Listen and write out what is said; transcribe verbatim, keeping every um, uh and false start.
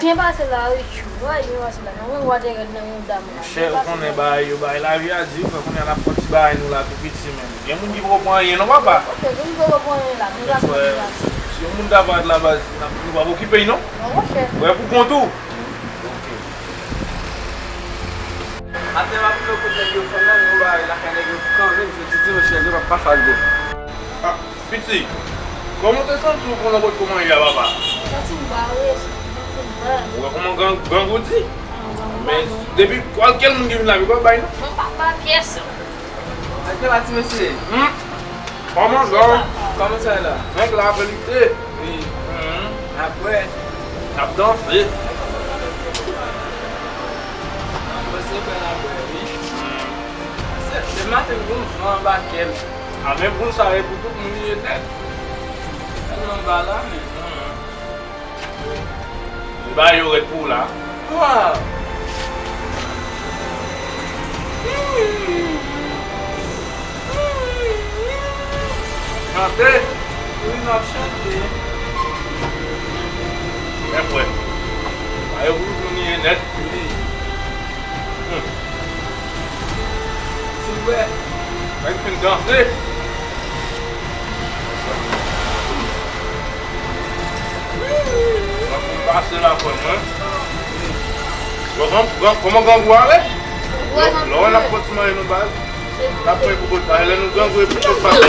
Byen pase la wi, tchou. Bagay byen pase la. Nan mwen, w a te rèd nan mouda mwen la. Monchè, ou konnen bagay yo, bagay lavi a di, frè, kounye a n ap pran ti bagay nou la tou piti menm. Gen moun ki poko pran anyen non, papa. Ok, gen moun ki poko pran anyen la, men m pa konn bagay. Si yon moun ta parèt la baz, n ap, nou p ap okipe l non. Non, monchè. Ou wè pou kont ou. Ok. Atè m ap vle kote nèg yo fè menm yon bagay lakay nèg yo kanmenm jodi dimanch nèg yo p ap pase ak dlo. Ah, piti, kòman w te santi w konn nan bòt kòman ye a, papa? Santi m ba wi, santi m ba. Ou wè kòman gang, gang ou di? Ah, gang ou ba. Men depi kwalkè moun ki vin la, li pa bay non. Mwen pa ba pyès. Atè la ti mesye. Hmm. Kòman sa? Kòman sa ye la? Nèg la ap lite. Wi. Mhm. Apre. N ap danse. Mwen se bèl apre, wi. Mhm. Se, se maten m gon van anba kè m. A men boul sa e pou tout moun li ye nèt. Tèlman ba la, men. Mhm. Li ba yo rèd pou w la. Waw! Chante! Wi, m ap chante. Mwen kwè. Ba yo pou nou ye nèt. Wi. Hmm. Silvè. Nèg fin danse. Mwen pou m pase la kòn mwen. Bon, kòman, kòman grangou a ye? Lè w wè n ap pran ti manje nou baz. N ap pran pou bòt la. Lè nou grangou epi pou bòt la.